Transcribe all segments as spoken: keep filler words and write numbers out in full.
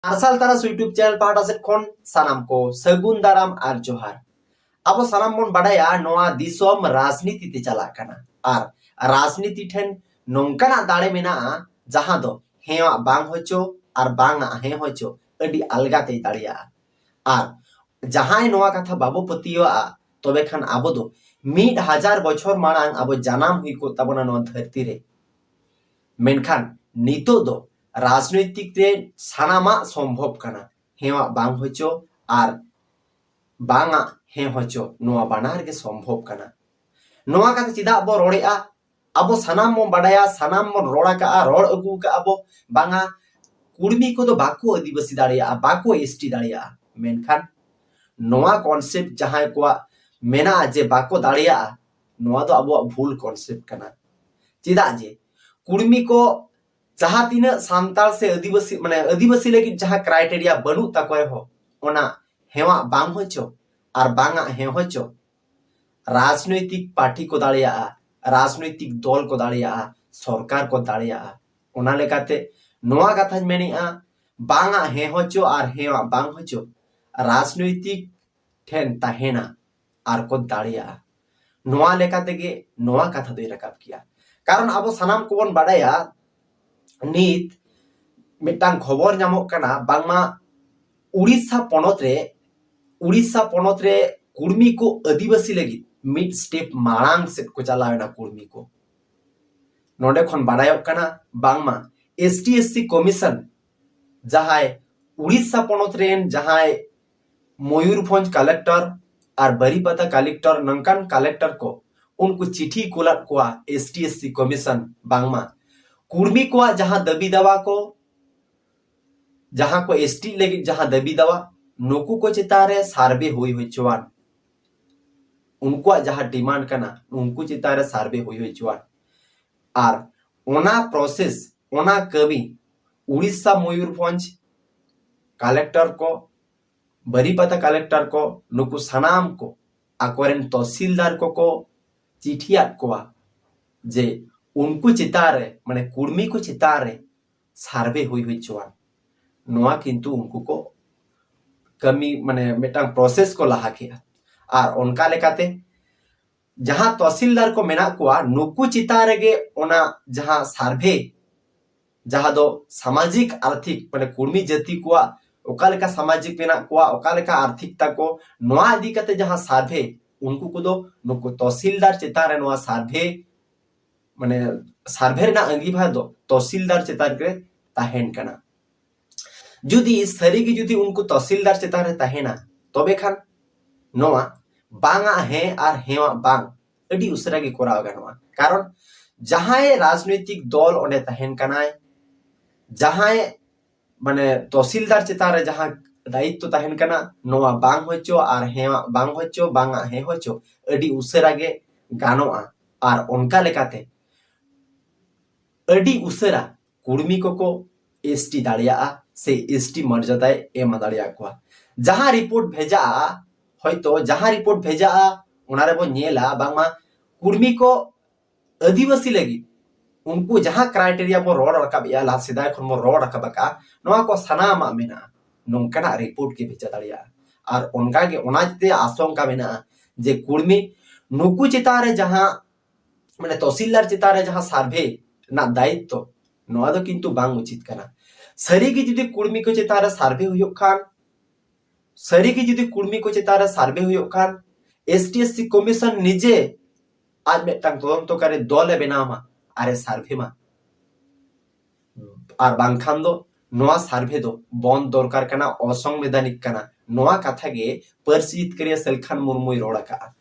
ᱢᱟᱨᱥᱟᱞ ᱛᱟᱨᱟᱥ YouTube channel ᱯᱟᱦᱴᱟ ᱥᱮᱫ ᱠᱷᱚᱱ ᱥᱟᱱᱟᱢ ᱠᱚ ᱥᱟᱹᱜᱩᱱ ᱫᱟᱨᱟᱢ ᱟᱨ ᱡᱚᱦᱟᱨ᱾ ᱟᱵᱚ ᱥᱟᱱᱟᱢ ᱵᱚᱱ ᱵᱟᱰᱟᱭᱟ, ᱱᱚᱣᱟ ᱫᱤᱥᱚᱢ ᱨᱟᱡᱽᱱᱤᱛᱤ ᱛᱮ ᱪᱟᱞᱟᱜ ᱠᱟᱱᱟ ᱟᱨ ᱨᱟᱡᱽᱱᱤᱛᱤ ᱴᱷᱮᱱ ᱱᱚᱝᱠᱟᱱᱟᱜ ᱫᱟᱲᱮ ᱢᱮᱱᱟᱜᱼᱟ, ᱡᱟᱦᱟᱸ ᱫᱚ ᱦᱮᱸᱣᱟᱜ ᱵᱟᱝ ᱦᱚᱪᱚ ᱟᱨ ᱵᱟᱝᱟᱜ ᱦᱮᱸ ᱦᱚᱪᱚ ᱟᱹᱰᱤ ᱟᱞᱜᱟ ᱛᱮᱭ ᱫᱟᱲᱮᱭᱟᱜᱼᱟ᱾ ᱟᱨ ᱡᱟᱦᱟᱸᱭ ᱱᱚᱣᱟ ᱠᱟᱛᱷᱟ ᱵᱟᱵᱚ ᱯᱟᱹᱛᱭᱟᱹᱣᱟᱜᱼᱟ, ᱛᱚᱵᱮ ᱠᱷᱟᱱ ᱟᱵᱚ ᱫᱚ ᱢᱤᱫ ᱦᱟᱡᱟᱨ ᱵᱚᱪᱷᱚᱨ ᱢᱟᱲᱟᱝ ᱟᱵᱚ ᱡᱟᱱᱟᱢ ᱦᱩᱭ ᱠᱚᱜ ᱛᱟᱵᱚᱱᱟ ᱱᱚᱣᱟ ᱫᱷᱟᱹᱨᱛᱤ ᱨᱮ᱾ ᱢᱮᱱᱠᱷᱟᱱ ᱱᱤᱛᱚᱜ ᱫᱚ ᱨᱟᱡᱽᱱᱳᱭᱛᱤᱠ ᱨᱮ ᱥᱟᱱᱟᱢᱟᱜ ᱥᱚᱢᱵᱷᱚᱵ ᱠᱟᱱᱟ᱾ ᱦᱮᱸᱣᱟᱜ ᱵᱟᱝ ᱦᱚᱪᱚ ᱟᱨ ᱵᱟᱝᱟᱜ ᱦᱮᱸ ᱦᱚᱪᱚ, ᱱᱚᱣᱟ ᱵᱟᱱᱟᱨ ᱜᱮ ᱥᱚᱢᱵᱷᱚᱵ ᱠᱟᱱᱟ᱾ ᱱᱚᱣᱟ ᱠᱟᱛᱷᱟ ᱪᱮᱫᱟᱜ ᱵᱚ ᱨᱚᱲᱮᱫᱼᱟ? ᱟᱵᱚ ᱥᱟᱱᱟᱢ ᱵᱚᱱ ᱵᱟᱰᱟᱭᱟ, ᱥᱟᱱᱟᱢ ᱵᱚᱱ ᱨᱚᱲ ᱟᱠᱟᱜᱼᱟ, ᱨᱚᱲ ᱟᱹᱜᱩ ᱟᱠᱟᱜᱼᱟ ᱵᱚ, ᱵᱟᱝᱟ ᱠᱩᱲᱢᱤ ᱠᱚᱫᱚ ᱵᱟᱠᱚ ᱟᱹᱫᱤᱵᱟᱹᱥᱤ ᱫᱟᱲᱮᱭᱟᱜᱼᱟ, ᱵᱟᱠᱚ ᱮᱥ ᱴᱤ ᱫᱟᱲᱮᱭᱟᱜᱼᱟ᱾ ᱢᱮᱱᱠᱷᱟᱱ ᱱᱚᱣᱟ concept ᱡᱟᱦᱟᱸᱭ ᱠᱚᱣᱟᱜ ᱢᱮᱱᱟᱜᱼᱟ ᱡᱮ ᱵᱟᱠᱚ ᱫᱟᱲᱮᱭᱟᱜᱼᱟ, ᱱᱚᱣᱟ ᱫᱚ ᱟᱵᱚᱣᱟᱜ ᱵᱷᱩᱞ concept ᱠᱟᱱᱟ᱾ ᱪᱮᱫᱟᱜ ᱡᱮ ᱠᱩᱲᱢᱤ ᱠᱚ ᱡᱟᱦᱟᱸ ᱛᱤᱱᱟᱹᱜ ᱥᱟᱱᱛᱟᱲ ᱥᱮ ᱟᱹᱫᱤᱵᱟᱹᱥᱤ, ᱢᱟᱱᱮ ᱟᱹᱫᱤᱵᱟᱹᱥᱤ ᱞᱟᱹᱜᱤᱫ ᱡᱟᱦᱟᱸ criteria ᱵᱟᱹᱱᱩᱜ ᱛᱟᱠᱚ ᱨᱮᱦᱚᱸ, ᱚᱱᱟ ᱦᱮᱸᱣᱟᱜ ᱵᱟᱝ ᱦᱚᱪᱚ ᱟᱨ ᱵᱟᱝᱟᱜ ᱦᱮᱸ ᱦᱚᱪᱚ, ᱨᱟᱡᱽᱱᱳᱭᱛᱤᱠ ᱯᱟᱨᱴᱤ ᱠᱚ ᱫᱟᱲᱮᱭᱟᱜᱼᱟ, ᱨᱟᱡᱽᱱᱳᱭᱛᱤᱠ ᱫᱚᱞ ᱠᱚ ᱫᱟᱲᱮᱭᱟᱜᱼᱟ, ᱥᱚᱨᱠᱟᱨ ᱠᱚ ᱫᱟᱲᱮᱭᱟᱜᱼᱟ᱾ ᱚᱱᱟ ᱞᱮᱠᱟᱛᱮ ᱱᱚᱣᱟ ᱠᱟᱛᱷᱟᱧ ᱢᱮᱱᱮᱫᱼᱟ, ᱵᱟᱝᱟᱜ ᱦᱮᱸ ᱦᱚᱪᱚ ᱟᱨ ᱦᱮᱸᱣᱟᱜ ᱵᱟᱝ ᱦᱚᱪᱚ ᱨᱟᱡᱽᱱᱳᱭᱛᱤᱠ ᱴᱷᱮᱱ ᱛᱟᱦᱮᱱᱟ ᱟᱨ ᱠᱚ ᱫᱟᱲᱮᱭᱟᱜᱼᱟ᱾ ᱱᱚᱣᱟ ᱞᱮᱠᱟ ᱛᱮᱜᱮ ᱱᱚᱣᱟ ᱠᱟᱛᱷᱟ ᱫᱚᱭ ᱨᱟᱠᱟᱵ ᱠᱮᱜᱼᱟ᱾ ᱠᱟᱨᱚᱱ ᱟᱵᱚ ᱥᱟᱱᱟᱢ ᱠᱚᱵᱚᱱ ᱵᱟᱰᱟᱭᱟ, ᱱᱤᱛ ᱢᱤᱫᱴᱟᱝ ᱠᱷᱚᱵᱚᱨ ᱧᱟᱢᱚᱜ ᱠᱟᱱᱟ, ᱵᱟᱝᱢᱟ ᱩᱲᱤᱥᱥᱟ ᱯᱚᱱᱚᱛ ᱨᱮ, ᱩᱲᱤᱥᱥᱟ ᱯᱚᱱᱚᱛ ᱨᱮ ᱠᱩᱲᱢᱤ ᱠᱚ ᱟᱹᱫᱤᱵᱟᱹᱥᱤ ᱞᱟᱹᱜᱤᱫ ᱢᱤᱫ step ᱢᱟᱲᱟᱝ ᱥᱮᱫ ᱠᱚ ᱪᱟᱞᱟᱣ ᱮᱱᱟ ᱠᱩᱲᱢᱤ ᱠᱚ᱾ ᱱᱚᱰᱮ ᱠᱷᱚᱱ ᱵᱟᱰᱟᱭᱚᱜ ᱠᱟᱱᱟ, ᱵᱟᱝᱢᱟ S T S C commission ᱡᱟᱦᱟᱸᱭ ᱩᱲᱤᱥᱥᱟ ᱯᱚᱱᱚᱛ ᱨᱮᱱ ᱡᱟᱦᱟᱸᱭ ᱢᱚᱭᱩᱨᱵᱷᱚᱸᱡᱽ collector ᱟᱨ ᱵᱟᱨᱤᱯᱟᱫᱟ collector, ᱱᱚᱝᱠᱟᱱ collector ᱠᱚ, ᱩᱱᱠᱩ ᱪᱤᱴᱷᱤ ᱠᱩᱞᱟᱫ ᱠᱚᱣᱟ S T S C commission, ᱵᱟᱝᱢᱟ ᱠᱩᱲᱢᱤ ᱠᱚᱣᱟᱜ ᱡᱟᱦᱟᱸ ᱫᱟᱹᱵᱤ ᱫᱟᱣᱟ ᱠᱚ, ᱡᱟᱦᱟᱸ ᱠᱚ S T ᱞᱟᱹᱜᱤᱫ ᱡᱟᱦᱟᱸ ᱫᱟᱹᱵᱤ ᱫᱟᱣᱟ, ᱱᱩᱠᱩ ᱠᱚ ᱪᱮᱛᱟᱱ ᱨᱮ survey ᱦᱩᱭ ᱦᱚᱪᱚᱣᱟᱱ, ᱩᱱᱠᱩᱣᱟᱜ ᱡᱟᱦᱟᱸ demand ᱠᱟᱱᱟ, ᱩᱱᱠᱩ ᱪᱮᱛᱟᱱ ᱨᱮ survey ᱦᱩᱭ ᱦᱚᱪᱚᱣᱟᱱ᱾ ᱟᱨ ᱚᱱᱟ process, ᱚᱱᱟ ᱠᱟᱹᱢᱤ ᱩᱲᱤᱥᱥᱟ ᱢᱚᱭᱩᱨᱵᱷᱚᱸᱡᱽ collector ᱠᱚ, ᱵᱟᱨᱤᱯᱟᱫᱟ collector ᱠᱚ, ᱱᱩᱠᱩ ᱥᱟᱱᱟᱢ ᱠᱚ ᱟᱠᱚᱨᱮᱱ ᱛᱚᱦᱥᱤᱞᱫᱟᱨ ᱠᱚᱠᱚ ᱪᱤᱴᱷᱤᱭᱟᱫ ᱠᱚᱣᱟ ᱡᱮ ᱩᱱᱠᱩ ᱪᱮᱛᱟᱱ ᱨᱮ, ᱢᱟᱱᱮ ᱠᱩᱲᱢᱤ ᱠᱚ ᱪᱮᱛᱟᱱ ᱨᱮ survey ᱦᱩᱭ ᱦᱚᱪᱚᱣᱟᱱ᱾ ᱱᱚᱣᱟ ᱠᱤᱱᱛᱩ ᱩᱱᱠᱩ ᱠᱚ ᱠᱟᱹᱢᱤ, ᱢᱟᱱᱮ ᱢᱤᱫᱴᱟᱝ ᱯᱨᱚᱥᱮᱥ ᱠᱚ ᱞᱟᱦᱟ ᱠᱮᱜᱼᱟ᱾ ᱟᱨ ᱚᱱᱠᱟ ᱞᱮᱠᱟᱛᱮ ᱡᱟᱦᱟᱸ ᱛᱚᱦᱥᱤᱞᱫᱟᱨ ᱠᱚ ᱢᱮᱱᱟᱜ ᱠᱚᱣᱟ, ᱱᱩᱠᱩ ᱪᱮᱛᱟᱱ ᱨᱮᱜᱮ ᱚᱱᱟ ᱡᱟᱦᱟᱸ ᱥᱟᱨᱵᱷᱮ, ᱡᱟᱦᱟᱸ ᱫᱚ ᱥᱟᱢᱟᱡᱤᱠ ᱟᱨᱛᱷᱤᱠ, ᱢᱟᱱᱮ ᱠᱩᱲᱢᱤ ᱡᱟᱹᱛᱤ ᱠᱚᱣᱟᱜ ᱚᱠᱟ ᱞᱮᱠᱟ ᱥᱟᱢᱟᱡᱤᱠ ᱢᱮᱱᱟᱜ ᱠᱚᱣᱟ, ᱚᱠᱟ ᱞᱮᱠᱟ ᱟᱨᱛᱷᱤᱠ ᱛᱟᱠᱚ, ᱱᱚᱣᱟ ᱤᱫᱤ ᱠᱟᱛᱮ ᱡᱟᱦᱟᱸ ᱥᱟᱨᱵᱷᱮ, ᱩᱱᱠᱩ ᱠᱚᱫᱚ ᱱᱩᱠᱩ ᱛᱚᱦᱥᱤᱞᱫᱟᱨ ᱪᱮᱛᱟᱱ ᱨᱮ ᱱᱚᱣᱟ ᱥᱟᱨᱵᱷᱮ, ᱢᱟᱱᱮ ᱥᱟᱨᱵᱷᱮ ᱨᱮᱱᱟᱜ ᱟᱸᱜᱤᱵᱷᱟᱨ ᱫᱚ ᱛᱚᱦᱥᱤᱞᱫᱟᱨ ᱪᱮᱛᱟᱱ ᱨᱮ ᱛᱟᱦᱮᱱ ᱠᱟᱱᱟ᱾ ᱡᱩᱫᱤ ᱥᱟᱹᱨᱤᱜᱮ ᱡᱩᱫᱤ ᱩᱱᱠᱩ ᱛᱚᱦᱥᱤᱞᱫᱟᱨ ᱪᱮᱛᱟᱱ ᱨᱮ ᱛᱟᱦᱮᱱᱟ, ᱛᱚᱵᱮ ᱠᱷᱟᱱ ᱱᱚᱣᱟ ᱵᱟᱝᱟᱜ ᱦᱮᱸ ᱟᱨ ᱦᱮᱸᱣᱟᱜ ᱵᱟᱝ ᱟᱹᱰᱤ ᱩᱥᱟᱹᱨᱟ ᱜᱮ ᱠᱚᱨᱟᱣ ᱜᱟᱱᱚᱜᱼᱟ᱾ ᱠᱟᱨᱚᱱ ᱡᱟᱦᱟᱸᱭ ᱨᱟᱡᱽᱱᱳᱭᱛᱤᱠ ᱫᱚᱞ ᱚᱸᱰᱮ ᱛᱟᱦᱮᱱ ᱠᱟᱱᱟᱭ, ᱡᱟᱦᱟᱸᱭ ᱢᱟᱱᱮ ᱛᱚᱦᱥᱤᱞᱫᱟᱨ ᱪᱮᱛᱟᱱ ᱨᱮ ᱡᱟᱦᱟᱸ ᱫᱟᱭᱤᱛᱛᱚ ᱛᱟᱦᱮᱱ ᱠᱟᱱᱟ, ᱱᱚᱣᱟ ᱵᱟᱝ ᱦᱚᱪᱚ ᱟᱨ ᱦᱮᱸᱣᱟᱜ ᱵᱟᱝ ᱦᱚᱪᱚ, ᱵᱟᱝᱟᱜ ᱦᱮᱸ ᱦᱚᱪᱚ ᱟᱹᱰᱤ ᱩᱥᱟᱹᱨᱟ ᱜᱮ ᱜᱟᱱᱚᱜᱼᱟ᱾ ᱟᱨ ᱚᱱᱠᱟ ᱞᱮᱠᱟᱛᱮ ᱟᱹᱰᱤ ᱩᱥᱟᱹᱨᱟ ᱠᱩᱲᱢᱤ ᱠᱚᱠᱚ ᱮᱥᱴᱤ ᱫᱟᱲᱮᱭᱟᱜᱼᱟ ᱥᱮ ᱮᱥᱴᱤ ᱢᱚᱨᱡᱟᱫᱟᱭ ᱮᱢ ᱫᱟᱲᱮᱭᱟᱠᱚᱣᱟ᱾ ᱡᱟᱦᱟᱸ ᱨᱤᱯᱳᱨᱴ ᱵᱷᱮᱡᱟᱜᱼᱟ, ᱦᱚᱭᱛᱚ ᱡᱟᱦᱟᱸ ᱨᱤᱯᱳᱨᱴ ᱵᱷᱮᱡᱟᱜᱼᱟ, ᱚᱱᱟ ᱨᱮᱵᱚᱱ ᱧᱮᱞᱟ ᱵᱟᱝᱢᱟ ᱠᱩᱲᱢᱤ ᱠᱚ ᱟᱹᱫᱤᱵᱟᱹᱥᱤ ᱞᱟᱹᱜᱤᱫ ᱩᱱᱠᱩ ᱡᱟᱦᱟᱸ ᱠᱨᱟᱭᱴᱮᱨᱤᱭᱟ ᱵᱚᱱ ᱨᱚᱲ ᱨᱟᱠᱟᱵ ᱮᱜᱼᱟ, ᱞᱟᱦᱟ ᱥᱮᱫᱟᱭ ᱠᱷᱚᱱ ᱵᱚᱱ ᱨᱚᱲ ᱨᱟᱠᱟᱵ ᱟᱠᱟᱫᱼᱟ, ᱱᱚᱣᱟ ᱠᱚ ᱥᱟᱱᱟᱢᱟᱜ ᱢᱮᱱᱟᱜᱼᱟ, ᱱᱚᱝᱠᱟᱱᱟᱜ ᱨᱤᱯᱳᱨᱴ ᱜᱮ ᱵᱷᱮᱡᱟ ᱫᱟᱲᱮᱭᱟᱜᱼᱟ᱾ ᱟᱨ ᱚᱱᱠᱟᱜᱮ ᱚᱱᱟᱛᱮ ᱟᱥᱚᱝᱠᱟ ᱢᱮᱱᱟᱜᱼᱟ ᱡᱮ ᱠᱩᱲᱢᱤ ᱱᱩᱠᱩ ᱪᱮᱛᱟᱱ ᱨᱮ ᱡᱟᱦᱟᱸ, ᱢᱟᱱᱮ ᱛᱚᱦᱥᱤᱞᱫᱟᱨ ᱪᱮᱛᱟᱱ ᱨᱮ ᱡᱟᱦᱟᱸ ᱥᱟᱨᱵᱷᱮ ᱨᱮᱱᱟᱜ ᱫᱟᱭᱤᱛᱛᱚ, ᱱᱚᱣᱟ ᱫᱚ ᱠᱤᱱᱛᱩ ᱵᱟᱝ ᱩᱪᱤᱛ ᱠᱟᱱᱟ᱾ ᱥᱟᱹᱨᱤᱜᱮ ᱡᱩᱫᱤ ᱠᱩᱲᱢᱤ ᱠᱚ ᱪᱮᱛᱟᱱ ᱨᱮ ᱥᱟᱨᱵᱷᱮ ᱦᱩᱭᱩᱜ ᱠᱷᱟᱱ, ᱥᱟᱹᱨᱤᱜᱮ ᱡᱩᱫᱤ ᱠᱩᱲᱢᱤ ᱠᱚ ᱪᱮᱛᱟᱱ ᱨᱮ ᱥᱟᱨᱵᱷᱮ ᱦᱩᱭᱩᱜ ᱠᱷᱟᱱ, ᱮᱥᱴᱤ ᱮᱥᱥᱤ ᱠᱚᱢᱤᱥᱚᱱ ᱱᱤᱡᱮ ᱟᱡ ᱢᱤᱫᱴᱟᱝ ᱛᱚᱫᱚᱱᱛᱚᱠᱟᱨᱤ ᱫᱚᱞᱮ ᱵᱮᱱᱟᱣ ᱢᱟ ᱟᱨᱮ ᱥᱟᱨᱵᱷᱮ ᱢᱟ᱾ ᱟᱨ ᱵᱟᱝᱠᱷᱟᱱ ᱫᱚ ᱱᱚᱣᱟ ᱥᱟᱨᱵᱷᱮ ᱫᱚ ᱵᱚᱱᱫ ᱫᱚᱨᱠᱟᱨ ᱠᱟᱱᱟ, ᱚᱥᱚᱝᱵᱤᱫᱷᱟᱱᱤᱠ ᱠᱟᱱᱟ᱾ ᱱᱚᱣᱟ ᱠᱟᱛᱷᱟ ᱜᱮ ᱯᱟᱹᱨᱥᱤ ᱡᱤᱛᱠᱟᱹᱨᱤᱭᱟᱹ ᱥᱟᱹᱞᱠᱷᱟᱱ ᱢᱩᱨᱢᱩᱭ ᱨᱚᱲ ᱟᱠᱟᱜᱼᱟ,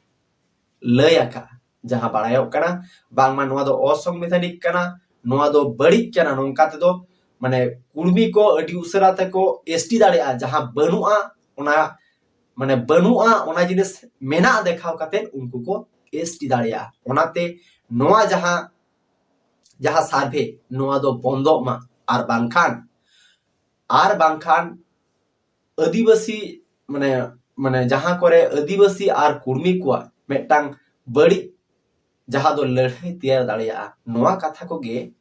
ᱞᱟᱹᱭ ᱟᱠᱟᱜᱼᱟ᱾ ᱡᱟᱦᱟᱸ ᱵᱟᱲᱟᱭᱚᱜ ᱠᱟᱱᱟ ᱵᱟᱝᱢᱟ ᱱᱚᱣᱟ ᱫᱚ ᱚᱥᱚᱝᱵᱤᱫᱷᱟᱱᱤᱠ ᱠᱟᱱᱟ, ᱱᱚᱣᱟ ᱫᱚ ᱵᱟᱹᱲᱤᱡ ᱠᱟᱱᱟ, ᱱᱚᱝᱠᱟ ᱛᱮᱫᱚ ᱢᱟᱱᱮ ᱠᱩᱲᱢᱤ ᱠᱚ ᱟᱹᱰᱤ ᱩᱥᱟᱹᱨᱟ ᱛᱮᱠᱚ ᱮᱥᱴᱤ ᱫᱟᱲᱮᱭᱟᱜᱼᱟ, ᱡᱟᱦᱟᱸ ᱵᱟᱹᱱᱩᱜᱼᱟ ᱚᱱᱟ, ᱢᱟᱱᱮ ᱵᱟᱹᱱᱩᱜᱼᱟ ᱚᱱᱟ ᱡᱤᱱᱤᱥ ᱢᱮᱱᱟᱜ ᱫᱮᱠᱷᱟᱣ ᱠᱟᱛᱮ ᱩᱱᱠᱩ ᱠᱚ ᱮᱥᱴᱤ ᱫᱟᱲᱮᱭᱟᱜᱼᱟ᱾ ᱚᱱᱟᱛᱮ ᱱᱚᱣᱟ ᱡᱟᱦᱟᱸ, ᱡᱟᱦᱟᱸ ᱥᱟᱨᱵᱷᱮ, ᱱᱚᱣᱟ ᱫᱚ ᱵᱚᱱᱫᱚᱜ ᱢᱟ, ᱟᱨ ᱵᱟᱝᱠᱷᱟᱱ, ᱟᱨ ᱵᱟᱝᱠᱷᱟᱱ ᱟᱹᱫᱤᱵᱟᱹᱥᱤ, ᱢᱟᱱᱮ, ᱢᱟᱱᱮ ᱡᱟᱦᱟᱸ ᱠᱚᱨᱮ ᱟᱹᱫᱤᱵᱟᱹᱥᱤ ᱟᱨ ᱠᱩᱲᱢᱤ ᱠᱚᱣᱟᱜ ᱢᱤᱫᱴᱟᱝ ᱵᱟᱹᱲᱤᱡ, ᱡᱟᱦᱟᱸ ᱫᱚ ᱞᱟᱹᱲᱦᱟᱹᱭ ᱛᱮᱭᱟᱨ ᱫᱟᱲᱮᱭᱟᱜᱼᱟ, ᱱᱚᱣᱟ ᱠᱟᱛᱷᱟ ᱠᱚᱜᱮ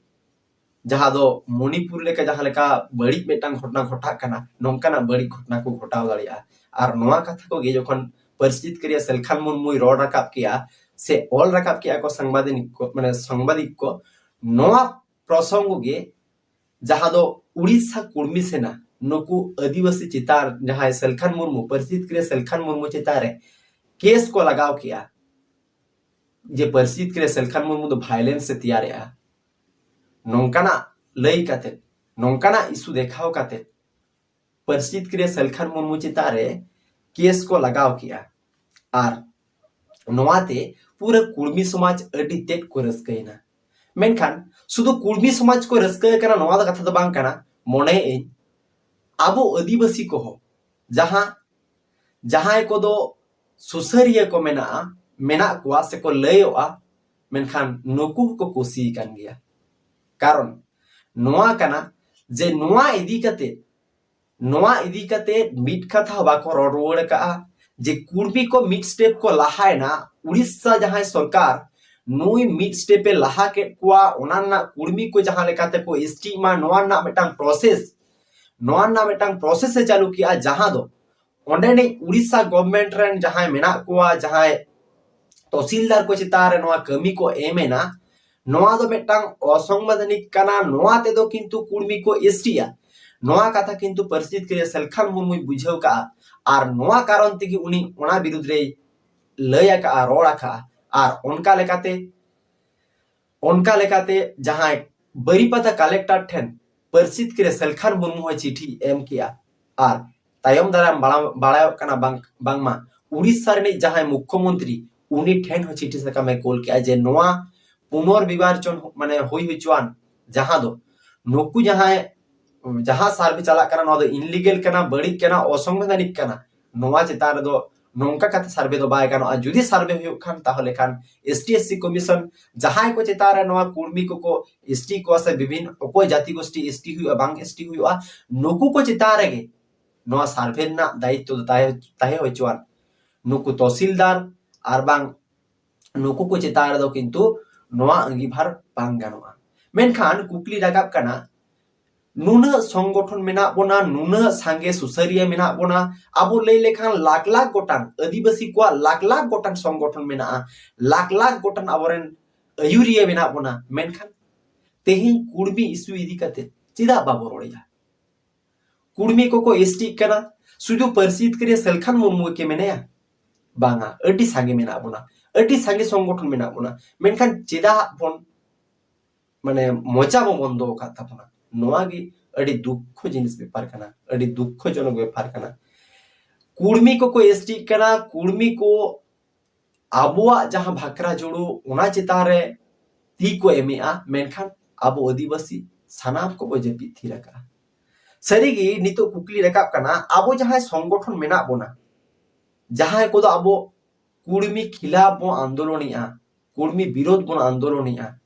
ᱡᱟᱦᱟᱸ ᱫᱚ ᱢᱚᱱᱤᱯᱩᱨ ᱞᱮᱠᱟ ᱡᱟᱦᱟᱸ ᱞᱮᱠᱟ ᱵᱟᱹᱲᱤᱡ ᱢᱤᱫᱴᱟᱝ ᱜᱷᱚᱴᱚᱱᱟ ᱜᱷᱚᱴᱟᱜ ᱠᱟᱱᱟ, ᱱᱚᱝᱠᱟᱱᱟᱜ ᱵᱟᱹᱲᱤᱡ ᱜᱷᱚᱴᱚᱱᱟ ᱠᱚ ᱜᱷᱚᱴᱟᱣ ᱫᱟᱲᱮᱭᱟᱜᱼᱟ᱾ ᱟᱨ ᱱᱚᱣᱟ ᱠᱟᱛᱷᱟ ᱠᱚᱜᱮ ᱡᱚᱠᱷᱚᱱ ᱯᱟᱹᱨᱥᱤ ᱡᱤᱛᱠᱟᱹᱨᱤᱭᱟᱹ ᱥᱮᱞᱠᱷᱟᱱ ᱢᱩᱨᱢᱩᱭ ᱨᱚᱲ ᱨᱟᱠᱟᱵ ᱠᱮᱜᱼᱟ ᱥᱮ ᱚᱞ ᱨᱟᱠᱟᱵ ᱠᱮᱜᱼᱟ ᱠᱚ ᱥᱟᱝᱵᱟᱫᱤᱠ ᱠᱚ, ᱢᱟᱱᱮ ᱥᱟᱝᱵᱟᱫᱤᱠ ᱠᱚ, ᱱᱚᱣᱟ ᱯᱨᱚᱥᱚᱝᱜᱚ ᱜᱮ ᱡᱟᱦᱟᱸ ᱫᱚ ᱩᱲᱤᱥᱥᱟ ᱠᱩᱲᱢᱤ ᱥᱮᱱᱟ ᱱᱩᱠᱩ ᱟᱹᱫᱤᱵᱟᱹᱥᱤ ᱪᱮᱛᱟᱱ ᱡᱟᱦᱟᱸᱭ ᱥᱮᱞᱠᱷᱟᱱ ᱢᱩᱨᱢᱩ, ᱯᱟᱹᱨᱥᱤ ᱡᱤᱛᱠᱟᱹᱨᱤᱭᱟᱹ ᱥᱮᱞᱠᱷᱟᱱ ᱢᱩᱨᱢᱩ ᱪᱮᱛᱟᱱ ᱨᱮ ᱠᱮᱥ ᱠᱚ ᱞᱟᱜᱟᱣ ᱠᱮᱜᱼᱟ ᱡᱮ ᱯᱟᱹᱨᱥᱤ ᱡᱤᱛᱠᱟᱹᱨᱤᱭᱟᱹ ᱥᱮᱞᱠᱷᱟᱱ ᱢᱩᱨᱢᱩ ᱫᱚ ᱵᱷᱟᱭᱞᱮᱱᱥ ᱮ ᱛᱮᱭᱟᱨᱮᱜᱼᱟ, ᱱᱚᱝᱠᱟᱱᱟᱜ ᱞᱟᱹᱭ ᱠᱟᱛᱮ, ᱱᱚᱝᱠᱟᱱᱟᱜ ᱤᱥᱩ ᱫᱮᱠᱷᱟᱣ ᱠᱟᱛᱮ ᱯᱟᱹᱨᱥᱤ ᱡᱤᱛᱠᱟᱹᱨᱤᱭᱟᱹ ᱥᱮᱞᱠᱷᱟᱱ ᱢᱩᱨᱢᱩ ᱪᱮᱛᱟᱱ ᱨᱮ ᱠᱮᱥ ᱠᱚ ᱞᱟᱜᱟᱣ ᱠᱮᱜᱼᱟ᱾ ᱟᱨ ᱱᱚᱣᱟᱛᱮ ᱯᱩᱨᱟᱹ ᱠᱩᱲᱢᱤ ᱥᱚᱢᱟᱡᱽ ᱟᱹᱰᱤ ᱛᱮᱫ ᱠᱚ ᱨᱟᱹᱥᱠᱟᱹᱭᱮᱱᱟ᱾ ᱢᱮᱱᱠᱷᱟᱱ ᱥᱩᱫᱷᱩ ᱠᱩᱲᱢᱤ ᱥᱚᱢᱟᱡᱽ ᱠᱚ ᱨᱟᱹᱥᱠᱟᱹ ᱠᱟᱱᱟ, ᱱᱚᱣᱟ ᱫᱚ ᱠᱟᱛᱷᱟ ᱫᱚ ᱵᱟᱝ ᱠᱟᱱᱟ᱾ ᱢᱚᱱᱮᱭᱮᱫ ᱟᱹᱧ ᱟᱵᱚ ᱟᱹᱫᱤᱵᱟᱹᱥᱤ ᱠᱚᱦᱚᱸ, ᱡᱟᱦᱟᱸ, ᱡᱟᱦᱟᱸᱭ ᱠᱚᱫᱚ ᱥᱩᱥᱟᱹᱨᱤᱭᱟᱹ ᱠᱚ ᱢᱮᱱᱟᱜᱼᱟ, ᱢᱮᱱᱟᱜ ᱠᱚᱣᱟ ᱥᱮᱠᱚ ᱞᱟᱹᱭᱚᱜᱼᱟ, ᱢᱮᱱᱠᱷᱟᱱ ᱱᱩᱠᱩ ᱦᱚᱸᱠᱚ ᱠᱩᱥᱤ ᱟᱠᱟᱱ ᱜᱮᱭᱟ᱾ ᱠᱟᱨᱚᱱ ᱱᱚᱣᱟ ᱠᱟᱱᱟ ᱡᱮ ᱱᱚᱣᱟ ᱤᱫᱤ ᱠᱟᱛᱮ, ᱱᱚᱣᱟ ᱤᱫᱤ ᱠᱟᱛᱮ ᱢᱤᱫ ᱠᱟᱛᱷᱟ ᱦᱚᱸ ᱵᱟᱠᱚ ᱨᱚᱲ ᱨᱩᱣᱟᱹᱲ ᱟᱠᱟᱜᱼᱟ ᱡᱮ ᱠᱩᱲᱢᱤ ᱠᱚ ᱢᱤᱫ ᱥᱴᱮᱯ ᱠᱚ ᱞᱟᱦᱟᱭᱮᱱᱟ᱾ ᱩᱲᱤᱥᱥᱟ ᱡᱟᱦᱟᱸᱭ ᱥᱚᱨᱠᱟᱨ ᱱᱩᱭ ᱢᱤᱫ ᱥᱴᱮᱯ ᱮ ᱞᱟᱦᱟ ᱠᱮᱫ ᱠᱚᱣᱟ, ᱚᱱᱟ ᱨᱮᱱᱟᱜ ᱠᱩᱲᱢᱤ ᱠᱚ ᱡᱟᱦᱟᱸ ᱞᱮᱠᱟᱛᱮ ᱠᱚ ᱮᱥᱴᱤᱜ ᱢᱟ, ᱱᱚᱣᱟ ᱨᱮᱱᱟᱜ ᱢᱤᱫᱴᱟᱝ ᱯᱨᱚᱥᱮᱥ, ᱱᱚᱣᱟ ᱨᱮᱱᱟᱜ ᱢᱤᱫᱴᱟᱝ ᱯᱨᱚᱥᱮᱥ ᱮ ᱪᱟᱹᱞᱩ ᱠᱮᱜᱼᱟ, ᱡᱟᱦᱟᱸ ᱫᱚ ᱚᱸᱰᱮᱱᱤᱡ ᱩᱲᱤᱥᱥᱟ ᱜᱚᱵᱷᱢᱮᱱᱴ ᱨᱮᱱ ᱡᱟᱦᱟᱸᱭ ᱢᱮᱱᱟᱜ ᱠᱚᱣᱟ, ᱡᱟᱦᱟᱸᱭ ᱛᱚᱦᱥᱤᱞᱫᱟᱨ ᱠᱚ ᱪᱮᱛᱟᱱ ᱨᱮ ᱱᱚᱣᱟ ᱠᱟᱹᱢᱤ ᱠᱚ ᱮᱢ ᱮᱱᱟ, ᱱᱚᱣᱟ ᱫᱚ ᱢᱤᱫᱴᱟᱝ ᱚᱥᱚᱝᱵᱤᱫᱷᱟᱱᱤᱠ ᱠᱟᱱᱟ᱾ ᱱᱚᱣᱟ ᱛᱮᱫᱚ ᱠᱤᱱᱛᱩ ᱠᱩᱲᱢᱤ ᱠᱚ ᱮᱥᱴᱤᱜᱼᱟ᱾ ᱱᱚᱣᱟ ᱠᱟᱛᱷᱟ ᱠᱤᱱᱛᱩ ᱯᱟᱹᱨᱥᱤ ᱡᱤᱛᱠᱟᱹᱨᱤᱭᱟᱹ ᱥᱮᱞᱠᱷᱟᱱ ᱢᱩᱨᱢᱩᱭ ᱵᱩᱡᱷᱟᱹᱣ ᱠᱟᱜᱼᱟ᱾ ᱟᱨ ᱱᱚᱣᱟ ᱠᱟᱨᱚᱱ ᱛᱮᱜᱮ ᱩᱱᱤ ᱚᱱᱟ ᱵᱤᱨᱩᱫᱽ ᱨᱮᱭ ᱞᱟᱹᱭ ᱟᱠᱟᱜᱼᱟ, ᱨᱚᱲ ᱟᱠᱟᱜᱼᱟ᱾ ᱟᱨ ᱚᱱᱠᱟ ᱞᱮᱠᱟᱛᱮ, ᱚᱱᱠᱟ ᱞᱮᱠᱟᱛᱮ ᱡᱟᱦᱟᱸᱭ ᱵᱟᱹᱨᱤᱯᱟᱫᱟ ᱠᱟᱞᱮᱠᱴᱚᱨ ᱴᱷᱮᱱ ᱯᱟᱹᱨᱥᱤ ᱡᱤᱛᱠᱟᱹᱨᱤᱭᱟᱹ ᱥᱮᱞᱠᱷᱟᱱ ᱢᱩᱨᱢᱩ ᱦᱚᱸᱭ ᱪᱤᱴᱷᱤ ᱮᱢ ᱠᱮᱜᱼᱟ᱾ ᱟᱨ ᱛᱟᱭᱚᱢ ᱫᱟᱨᱟᱢ ᱵᱟᱲᱟ-, ᱵᱟᱲᱟᱭᱚᱜ ᱠᱟᱱᱟ ᱵᱟᱝ, ᱵᱟᱝᱢᱟ ᱩᱲᱤᱥᱥᱟ ᱨᱤᱱᱤᱡ ᱡᱟᱦᱟᱸᱭ ᱢᱩᱠᱠᱷᱚᱢᱚᱱᱛᱨᱤ, ᱩᱱᱤ ᱴᱷᱮᱱ ᱦᱚᱸ ᱪᱤᱴᱷᱤ ᱥᱟᱠᱟᱢ ᱮ ᱠᱳᱞ ᱠᱮᱜᱼᱟ ᱡᱮ ᱱᱚᱣᱟ ᱯᱩᱱᱚᱨ ᱵᱤᱵᱟᱨᱪᱚᱱ, ᱢᱟᱱᱮ ᱦᱩᱭ ᱦᱚᱪᱚᱣᱟᱱ, ᱡᱟᱦᱟᱸ ᱫᱚ ᱱᱩᱠᱩ ᱡᱟᱦᱟᱸᱭ, ᱡᱟᱦᱟᱸ ᱥᱟᱨᱵᱷᱮ ᱪᱟᱞᱟᱜ ᱠᱟᱱᱟ, ᱱᱚᱣᱟ ᱫᱚ ᱤᱱᱞᱤᱜᱮᱞ ᱠᱟᱱᱟ, ᱵᱟᱹᱲᱤᱡ ᱠᱟᱱᱟ, ᱚᱥᱚᱝᱵᱤᱫᱷᱟᱱᱤᱠ ᱠᱟᱱᱟ᱾ ᱱᱚᱣᱟ ᱪᱮᱛᱟᱱ ᱨᱮᱫᱚ ᱱᱚᱝᱠᱟ ᱠᱟᱛᱮ ᱥᱟᱨᱵᱷᱮ ᱫᱚ ᱵᱟᱭ ᱜᱟᱱᱚᱜᱼᱟ᱾ ᱡᱩᱫᱤ ᱥᱟᱨᱵᱷᱮ ᱦᱩᱭᱩᱜ ᱠᱷᱟᱱ, ᱛᱟᱦᱚᱞᱮ ᱠᱷᱟᱱ ᱮᱥᱴᱤ ᱮᱥᱥᱤ ᱠᱚᱢᱤᱥᱚᱱ ᱡᱟᱦᱟᱸᱭ ᱠᱚ ᱪᱮᱛᱟᱱ ᱨᱮ ᱱᱚᱣᱟ ᱠᱩᱲᱢᱤ ᱠᱚᱠᱚ ᱮᱥᱴᱤ ᱠᱚᱣᱟ ᱥᱮ ᱵᱤᱵᱷᱤᱱᱱᱚ ᱚᱠᱚᱭ ᱡᱟᱹᱛᱤ ᱜᱳᱥᱴᱤ ᱮᱥᱴᱤ ᱦᱩᱭᱩᱜᱼᱟ, ᱵᱟᱝ ᱮᱥᱴᱤ ᱦᱩᱭᱩᱜᱼᱟ, ᱱᱩᱠᱩ ᱠᱚ ᱪᱮᱛᱟᱱ ᱨᱮᱜᱮ ᱱᱚᱣᱟ ᱥᱟᱨᱵᱷᱮ ᱨᱮᱱᱟᱜ ᱫᱟᱭᱤᱛᱛᱚ ᱫᱚ ᱛᱟᱦᱮᱸ, ᱛᱟᱦᱮᱸ ᱦᱚᱪᱚᱣᱟᱱ᱾ ᱱᱩᱠᱩ ᱛᱚᱦᱥᱤᱞᱫᱟᱨ ᱟᱨ ᱵᱟᱝ ᱱᱩᱠᱩ ᱠᱚ ᱪᱮᱛᱟᱱ ᱨᱮᱫᱚ ᱠᱤᱱᱛᱩ ᱱᱚᱣᱟ ᱟᱸᱜᱤᱵᱷᱟᱨ ᱵᱟᱝ ᱜᱟᱱᱚᱜᱼᱟ᱾ ᱢᱮᱱᱠᱷᱟᱱ ᱠᱩᱠᱞᱤ ᱨᱟᱠᱟᱵ ᱠᱟᱱᱟ, ᱱᱩᱱᱟᱹᱜ ᱥᱚᱝᱜᱚᱴᱷᱚᱱ ᱢᱮᱱᱟᱜ ᱵᱚᱱᱟ, ᱱᱩᱱᱟᱹᱜ ᱥᱟᱸᱜᱮ ᱥᱩᱥᱟᱹᱨᱤᱭᱟᱹ ᱢᱮᱱᱟᱜ ᱵᱚᱱᱟ, ᱟᱵᱚ ᱞᱟᱹᱭ ᱞᱮᱠᱷᱟᱱ ᱞᱟᱠᱷ ᱞᱟᱠᱷ ᱜᱚᱴᱟᱝ ᱟᱹᱫᱤᱵᱟᱹᱥᱤ ᱠᱚᱣᱟᱜ ᱞᱟᱠᱷ ᱞᱟᱠᱷ ᱜᱚᱴᱟᱝ ᱥᱚᱝᱜᱚᱴᱷᱚᱱ ᱢᱮᱱᱟᱜᱼᱟ, ᱞᱟᱠᱷ ᱞᱟᱠᱷ ᱜᱚᱴᱟᱝ ᱟᱵᱚᱨᱮᱱ ᱟᱹᱭᱩᱨᱤᱭᱟᱹ ᱢᱮᱱᱟᱜ ᱵᱚᱱᱟ, ᱢᱮᱱᱠᱷᱟᱱ ᱛᱮᱦᱮᱧ ᱠᱩᱲᱢᱤ issue ᱤᱫᱤ ᱠᱟᱛᱮ ᱪᱮᱫᱟᱜ ᱵᱟᱵᱚ ᱨᱚᱲᱮᱫᱼᱟ? ᱠᱩᱲᱢᱤ ᱠᱚᱠᱚ STᱜ ᱠᱟᱱᱟ, ᱥᱩᱫᱷᱩ ᱯᱟᱹᱨᱥᱤ ᱡᱤᱛᱠᱟᱹᱨᱤᱭᱟᱹ ᱥᱟᱹᱞᱠᱷᱟᱱ ᱢᱩᱨᱢᱩ ᱜᱮ ᱢᱮᱱᱟᱭᱟ? ᱵᱟᱝᱟ, ᱟᱹᱰᱤ ᱥᱟᱸᱜᱮ ᱢᱮᱱᱟᱜ ᱵᱚᱱᱟ, ᱟᱹᱰᱤ ᱥᱟᱸᱜᱮ ᱥᱚᱝᱜᱚᱴᱷᱚᱱ ᱢᱮᱱᱟᱜ ᱵᱚᱱᱟ, ᱢᱮᱱᱠᱷᱟᱱ ᱪᱮᱫᱟᱜ ᱵᱚᱱ ᱢᱟᱱᱮ ᱢᱚᱪᱟ ᱵᱚ ᱵᱚᱱᱫᱚ ᱟᱠᱟᱫ ᱛᱟᱵᱚᱱᱟ? ᱱᱚᱣᱟ ᱜᱮ ᱟᱹᱰᱤ ᱫᱩᱠᱠᱷᱚ ᱡᱤᱱᱤᱥ ᱵᱮᱯᱟᱨ ᱠᱟᱱᱟ, ᱟᱹᱰᱤ ᱫᱩᱠᱠᱷᱚ ᱡᱚᱱᱚᱠ ᱵᱮᱯᱟᱨ ᱠᱟᱱᱟ᱾ ᱠᱩᱲᱢᱤ ᱠᱚᱠᱚ STᱜ ᱠᱟᱱᱟ, ᱠᱩᱲᱢᱤ ᱠᱚ ᱟᱵᱚᱣᱟᱜ ᱡᱟᱦᱟᱸ ᱵᱷᱟᱠᱨᱟ ᱡᱩᱲᱩ ᱚᱱᱟ ᱪᱮᱛᱟᱱ ᱨᱮ ᱛᱤ ᱠᱚ ᱮᱢᱮᱜᱼᱟ, ᱢᱮᱱᱠᱷᱟᱱ ᱟᱵᱚ ᱟᱹᱫᱤᱵᱟᱹᱥᱤ ᱥᱟᱱᱟᱢ ᱠᱚᱵᱚ ᱡᱟᱹᱯᱤᱫ ᱛᱷᱤᱨ ᱟᱠᱟᱜᱼᱟ᱾ ᱥᱟᱹᱨᱤᱜᱮ ᱱᱤᱛᱚᱜ ᱠᱩᱠᱞᱤ ᱨᱟᱠᱟᱵ ᱠᱟᱱᱟ, ᱟᱵᱚ ᱡᱟᱦᱟᱸᱭ ᱥᱚᱝᱜᱚᱴᱷᱚᱱ ᱢᱮᱱᱟᱜ ᱵᱚᱱᱟ, ᱡᱟᱦᱟᱸᱭ ᱠᱚᱫᱚ ᱟᱵᱚ ᱠᱩᱲᱢᱤ ᱠᱷᱤᱞᱟᱯ ᱵᱚᱱ ᱟᱱᱫᱳᱞᱚᱱᱮᱜᱼᱟ, ᱠᱩᱲᱢᱤ ᱵᱤᱨᱳᱫᱷ ᱵᱚᱱ ᱟᱱᱫᱳᱞᱚᱱᱮᱜᱼᱟ,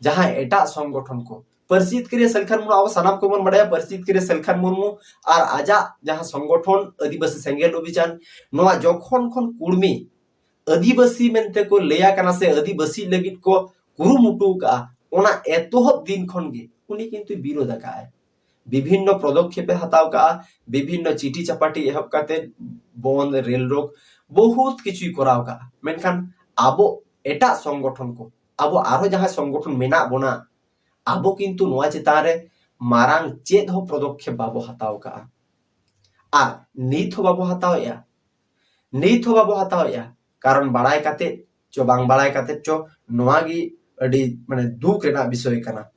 ᱡᱟᱦᱟᱸᱭ ᱮᱴᱟᱜ ᱥᱚᱝᱜᱚᱴᱷᱚᱱ ᱠᱚ, ᱯᱟᱹᱨᱥᱤ ᱡᱤᱛᱠᱟᱹᱨᱤᱭᱟᱹ ᱥᱟᱹᱞᱠᱷᱟᱱ ᱢᱩᱨᱢᱩ, ᱟᱵᱚ ᱥᱟᱱᱟᱢ ᱠᱚᱵᱚᱱ ᱵᱟᱰᱟᱭᱟ, ᱯᱟᱹᱨᱥᱤ ᱡᱤᱛᱠᱟᱹᱨᱤᱭᱟᱹ ᱥᱟᱹᱞᱠᱷᱟᱱ ᱢᱩᱨᱢᱩ ᱟᱨ ᱟᱡᱟᱜ ᱡᱟᱦᱟᱸ ᱥᱚᱝᱜᱚᱴᱷᱚᱱ ᱟᱹᱫᱤᱵᱟᱹᱥᱤ ᱥᱮᱸᱜᱮᱞ ᱚᱵᱷᱤᱡᱟᱱ, ᱱᱚᱣᱟ ᱡᱚᱠᱷᱚᱱ ᱠᱷᱚᱱ ᱠᱩᱲᱢᱤ ᱟᱹᱫᱤᱵᱟᱹᱥᱤ ᱢᱮᱱᱛᱮ ᱠᱚ ᱞᱟᱹᱭᱟ ᱠᱟᱱᱟ ᱥᱮ ᱟᱹᱫᱤᱵᱟᱹᱥᱤ ᱞᱟᱹᱜᱤᱫ ᱠᱚ ᱠᱩᱨᱩᱢᱩᱴᱩ ᱠᱟᱜᱼᱟ, ᱚᱱᱟ ᱮᱛᱚᱦᱚᱵ ᱫᱤᱱ ᱠᱷᱚᱱ ᱜᱮ ᱩᱱᱤ ᱠᱤᱱᱛᱩ ᱵᱤᱨᱳᱫ ᱟᱠᱟᱜᱼᱟᱭ᱾ ᱵᱤᱵᱷᱤᱱᱱᱚ ᱯᱚᱫᱚᱠᱷᱮᱯᱮ ᱦᱟᱛᱟᱣ ᱠᱟᱜᱼᱟ, ᱵᱤᱵᱷᱤᱱᱱᱚ ᱪᱤᱴᱤ ᱪᱟᱯᱟᱴᱤ ᱮᱦᱚᱵ ᱠᱟᱛᱮ ᱵᱚᱱᱫ, ᱨᱮᱞ ᱨᱳᱠ, ᱵᱚᱦᱩᱛ ᱠᱤᱪᱷᱩᱭ ᱠᱚᱨᱟᱣ ᱠᱟᱜᱼᱟ᱾ ᱢᱮᱱᱠᱷᱟᱱ ᱟᱵᱚ ᱮᱴᱟᱜ ᱥᱚᱝᱜᱚᱴᱷᱚᱱ ᱠᱚ, ᱟᱵᱚ ᱟᱨᱦᱚᱸ ᱡᱟᱦᱟᱸ ᱥᱚᱝᱜᱚᱴᱷᱚᱱ ᱢᱮᱱᱟᱜ ᱵᱚᱱᱟ, ᱟᱵᱚ ᱠᱤᱱᱛᱩ ᱱᱚᱣᱟ ᱪᱮᱛᱟᱱ ᱨᱮ ᱢᱟᱨᱟᱝ ᱪᱮᱫ ᱦᱚᱸ ᱯᱚᱫᱚᱠᱷᱮᱯ ᱵᱟᱵᱚ ᱦᱟᱛᱟᱣ ᱠᱟᱜᱼᱟ᱾ ᱟᱨ ᱱᱤᱛ ᱦᱚᱸ ᱵᱟᱵᱚ ᱦᱟᱛᱟᱣᱮᱜᱼᱟ, ᱱᱤᱛ ᱦᱚᱸ ᱵᱟᱵᱚ ᱦᱟᱛᱟᱣᱮᱜᱼᱟ᱾ ᱠᱟᱨᱚᱱ ᱵᱟᱲᱟᱭ ᱠᱟᱛᱮ ᱪᱚ ᱵᱟᱝ ᱵᱟᱲᱟᱭ ᱠᱟᱛᱮ ᱪᱚ, ᱱᱚᱣᱟ ᱜᱮ ᱟᱹᱰᱤ ᱢᱟᱱᱮ ᱫᱩᱠ ᱨᱮᱱᱟᱜ ᱵᱤᱥᱚᱭ ᱠᱟᱱᱟ᱾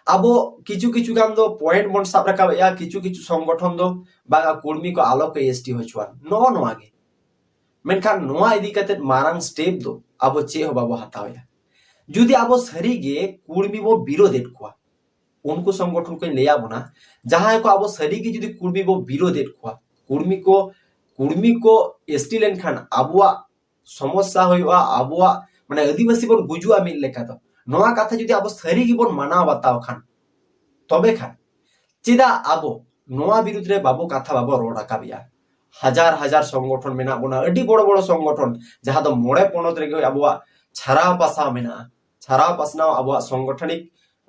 ᱟᱵᱚ ᱠᱤᱪᱷᱩ ᱠᱤᱪᱷᱩ ᱜᱟᱱ ᱫᱚ ᱯᱚᱭᱮᱱᱴ ᱵᱚᱱ ᱥᱟᱵ ᱨᱟᱠᱟᱵᱮᱜᱼᱟ, ᱠᱤᱪᱷᱩ ᱠᱤᱪᱷᱩ ᱥᱚᱝᱜᱚᱴᱷᱚᱱ ᱫᱚ ᱵᱟᱝᱟ, ᱠᱩᱲᱢᱤ ᱠᱚ ᱟᱞᱚ ᱠᱚ ST ᱦᱚᱪᱚᱣᱟᱱ, ᱱᱚᱜᱼᱚ ᱱᱚᱣᱟ ᱜᱮ᱾ ᱢᱮᱱᱠᱷᱟᱱ ᱱᱚᱣᱟ ᱤᱫᱤ ᱠᱟᱛᱮ ᱢᱟᱨᱟᱝ ᱥᱴᱮᱯ ᱫᱚ ᱟᱵᱚ ᱪᱮᱫ ᱦᱚᱸ ᱵᱟᱵᱚ ᱦᱟᱛᱟᱣᱮᱜᱼᱟ᱾ ᱡᱩᱫᱤ ᱟᱵᱚ ᱥᱟᱹᱨᱤ ᱜᱮ ᱠᱩᱲᱢᱤ ᱵᱚ ᱵᱤᱨᱳᱫᱮᱫ ᱠᱚᱣᱟ, ᱩᱱᱠᱩ ᱥᱚᱝᱜᱚᱴᱷᱚᱱ ᱠᱚᱧ ᱞᱟᱹᱭᱟ ᱵᱚᱱᱟ, ᱡᱟᱦᱟᱸᱭ ᱠᱚ ᱟᱵᱚ ᱥᱟᱹᱨᱤ ᱜᱮ ᱡᱩᱫᱤ ᱠᱩᱲᱢᱤ ᱵᱚ ᱵᱤᱨᱳᱫᱮᱫ ᱠᱚᱣᱟ, ᱠᱩᱲᱢᱤ ᱠᱚ, ᱠᱩᱲᱢᱤ ᱠᱚ ST ᱞᱮᱱᱠᱷᱟᱱ ᱟᱵᱚᱣᱟᱜ ᱥᱚᱢᱚᱥᱥᱟ ᱦᱩᱭᱩᱜᱼᱟ, ᱟᱵᱚᱣᱟᱜ ᱢᱟᱱᱮ ᱟᱹᱫᱤᱵᱟᱹᱥᱤ ᱵᱚᱱ ᱜᱩᱡᱩᱜᱼᱟ ᱢᱤᱫ ᱞᱮᱠᱟ ᱫᱚ, ᱱᱚᱣᱟ ᱠᱟᱛᱷᱟ ᱡᱩᱫᱤ ᱟᱵᱚ ᱥᱟᱹᱨᱤ ᱜᱮᱵᱚᱱ ᱢᱟᱱᱟᱣ ᱵᱟᱛᱟᱣ ᱠᱷᱟᱱ, ᱛᱚᱵᱮ ᱠᱷᱟᱱ ᱪᱮᱫᱟᱜ ᱟᱵᱚ ᱱᱚᱣᱟ ᱵᱤᱨᱩᱫᱽ ᱨᱮ ᱵᱟᱵᱚ ᱠᱟᱛᱷᱟ ᱵᱟᱵᱚ ᱨᱚᱲ ᱨᱟᱠᱟᱵᱮᱜᱼᱟ? ᱦᱟᱡᱟᱨ ᱦᱟᱡᱟᱨ ᱥᱚᱝᱜᱚᱴᱷᱚᱱ ᱢᱮᱱᱟᱜ ᱵᱚᱱᱟ, ᱟᱹᱰᱤ ᱵᱚᱲᱚ ᱵᱚᱲᱚ ᱥᱚᱝᱜᱚᱴᱷᱚᱱ, ᱡᱟᱦᱟᱸ ᱫᱚ ᱢᱚᱬᱮ ᱯᱚᱱᱚᱛ ᱨᱮᱜᱮ ᱟᱵᱚᱣᱟᱜ ᱪᱷᱟᱨᱟᱣ ᱯᱟᱥᱟᱣ ᱢᱮᱱᱟᱜᱼᱟ, ᱪᱷᱟᱨᱟᱣ ᱯᱟᱥᱱᱟᱣ ᱟᱵᱚᱣᱟᱜ ᱥᱚᱝᱜᱚᱴᱷᱚᱱᱤᱠ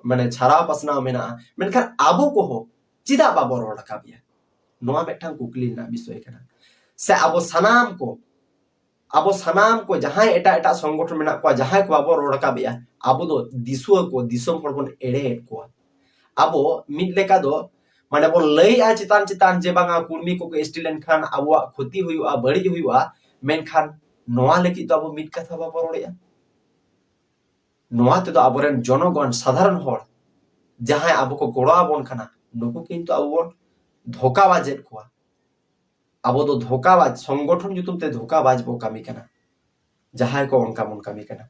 ᱢᱟᱱᱮ ᱪᱷᱟᱨᱟᱣ ᱯᱟᱥᱱᱟᱣ ᱢᱮᱱᱟᱜᱼᱟ, ᱢᱮᱱᱠᱷᱟᱱ ᱟᱵᱚ ᱠᱚᱦᱚᱸ ᱪᱮᱫᱟᱜ ᱵᱟᱵᱚ ᱨᱚᱲ ᱨᱟᱠᱟᱵ ᱮᱭᱟ? ᱱᱚᱣᱟ ᱢᱤᱫᱴᱟᱝ ᱠᱩᱠᱞᱤ ᱨᱮᱱᱟᱜ ᱵᱤᱥᱚᱭ ᱠᱟᱱᱟ᱾ ᱥᱮ ᱟᱵᱚ ᱥᱟᱱᱟᱢ ᱠᱚ ᱟᱵᱚ ᱥᱟᱱᱟᱢ ᱠᱚ ᱡᱟᱦᱟᱸᱭ ᱮᱴᱟᱜ ᱮᱴᱟᱜ ᱥᱚᱝᱜᱚᱴᱷᱚᱱ ᱢᱮᱱᱟᱜ ᱠᱚᱣᱟ, ᱡᱟᱦᱟᱸᱭ ᱠᱚ ᱵᱟᱵᱚ ᱨᱚᱲ ᱨᱟᱠᱟᱵ ᱮᱭᱟ, ᱟᱵᱚ ᱫᱚ ᱫᱤᱥᱩᱣᱟᱹ ᱠᱚ, ᱫᱤᱥᱚᱢ ᱦᱚᱲ ᱵᱚᱱ ᱮᱲᱮᱭᱮᱫ ᱠᱚᱣᱟ᱾ ᱟᱵᱚ ᱢᱤᱫ ᱞᱮᱠᱟ ᱫᱚ ᱢᱟᱱᱮ ᱵᱚᱱ ᱞᱟᱹᱭᱮᱜᱼᱟ ᱪᱮᱛᱟᱱ ᱪᱮᱛᱟᱱ ᱡᱮ ᱵᱟᱝᱟ ᱠᱩᱲᱢᱤ ᱠᱚᱠᱚ ᱮᱥ ᱴᱤ ᱞᱮᱱᱠᱷᱟᱱ ᱟᱵᱚᱣᱟᱜ ᱠᱷᱚᱛᱤ ᱦᱩᱭᱩᱜᱼᱟ, ᱵᱟᱹᱲᱤᱡ ᱦᱩᱭᱩᱜᱼᱟ, ᱢᱮᱱᱠᱷᱟᱱ ᱱᱚᱣᱟ ᱞᱟᱹᱜᱤᱫ ᱫᱚ ᱟᱵᱚ ᱢᱤᱫ ᱠᱟᱛᱷᱟ ᱵᱟᱵᱚ ᱨᱚᱲᱮᱜᱼᱟ᱾ ᱱᱚᱣᱟ ᱛᱮᱫᱚ ᱟᱵᱚᱨᱮᱱ ᱡᱚᱱᱚᱜᱚᱱ, ᱥᱟᱫᱷᱟᱨᱚᱱ ᱦᱚᱲ ᱡᱟᱦᱟᱸᱭ ᱟᱵᱚ ᱠᱚ ᱜᱚᱲᱚ ᱟᱵᱚᱱ ᱠᱟᱱᱟ, ᱱᱩᱠᱩ ᱠᱤᱱᱛᱩ ᱟᱵᱚ ᱵᱚᱱ ᱫᱷᱳᱠᱟᱵᱟᱡᱮᱫ ᱠᱚᱣᱟ᱾ ᱟᱵᱚ ᱫᱚ ᱫᱷᱳᱠᱟᱵᱟᱡᱽ, ᱥᱚᱝᱜᱚᱴᱷᱚᱱ ᱧᱩᱛᱩᱢ ᱛᱮ ᱫᱷᱳᱠᱟᱵᱟᱡᱽ ᱵᱚ ᱠᱟᱹᱢᱤ ᱠᱟᱱᱟ᱾ ᱡᱟᱦᱟᱸᱭ ᱠᱚ ᱚᱱᱠᱟ ᱵᱚᱱ ᱠᱟᱹᱢᱤ ᱠᱟᱱᱟ,